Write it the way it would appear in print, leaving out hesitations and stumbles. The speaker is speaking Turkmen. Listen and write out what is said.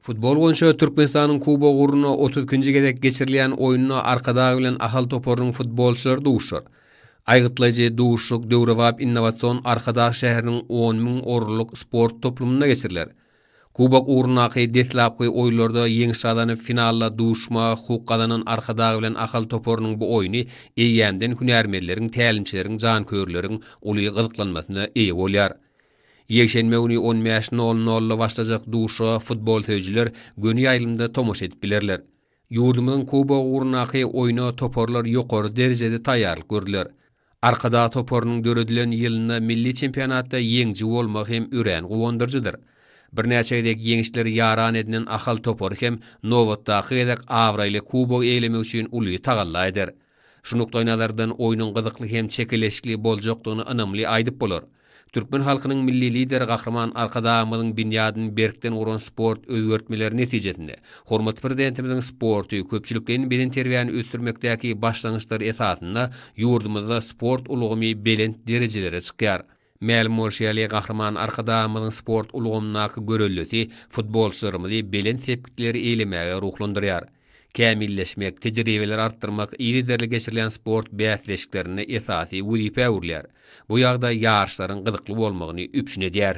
Futbol boýunça Türkmenistanyň Kubogy ugrunda 32-nji gezek geçirilýän oýunda Arkadag bilen Ahal toparynyň futbolçylary duşuşar. Aýgytlaýjy duşuşyk döwrebap innowasion Arkadag şäheriniň 10,000 orunlyk sport toplumynda geçiriler. Kubok ugrundaky deslapky oýunlarda ýeňiş gazanyp, finalda duşuşmaga hukuk gazanan Arkadag bilen Ahal toparynyň bu oýny eýýämden hünärmenleriň, tälimçileriň, janköýerleriň uly gyzyklanmasyna eýe bolýar. Ýekşenbe güni on bäş nol nolda başlajak duşuşyga futbolsöýüjiler göni ýaýlymda tomaşa edip bilerler. Ýurdumyzyň kubogy ugrundaky oýna toparlar ýokary derejede taýýarlyk gördüler. Arkadag toparynyň döredilen ýylynda milli çempionatda ýeňiji bolmagy hem örän guwandyryjydyr. Birnäçe gezek ýeňişleri ýaran edinen Ahal topary hem nobatdaky gezek abraýly kubogy eýelemek üçin uly tagalla eder. Şu nukdaýnazardan oýnuň gyzykly hem çekeleşikli boljakdygyny ynamly aýdyp bolar. Türkmen halkynyň Milli Lideri Gahryman Arkadagymyzyň binýadyny berkden guran sport özgertmeleri netijesinde, hormatly Prezidentimiziň sporty, köpçülikleýin bedenterbiýäni ösdürmekdäki başlangyçlary esasynda ýurdumyzda sport ulgamy belent derejelere çykýar. Mälim bolşy ýaly, Gahryman Arkadagymyzyň sport ulgamyndaky göreldesi futbolçylarymyzy belent sepgitleri eýlemäge ruhlandyrýar. Kämilleşmek, tejribeleri artdyrmak yzygiderli geçirilýän sport bäsleşiklerinde esasy wezipä öwrülýär. Bu ýagdaý ýaryşlaryň gyzykly bolmagyny üpjün edýär.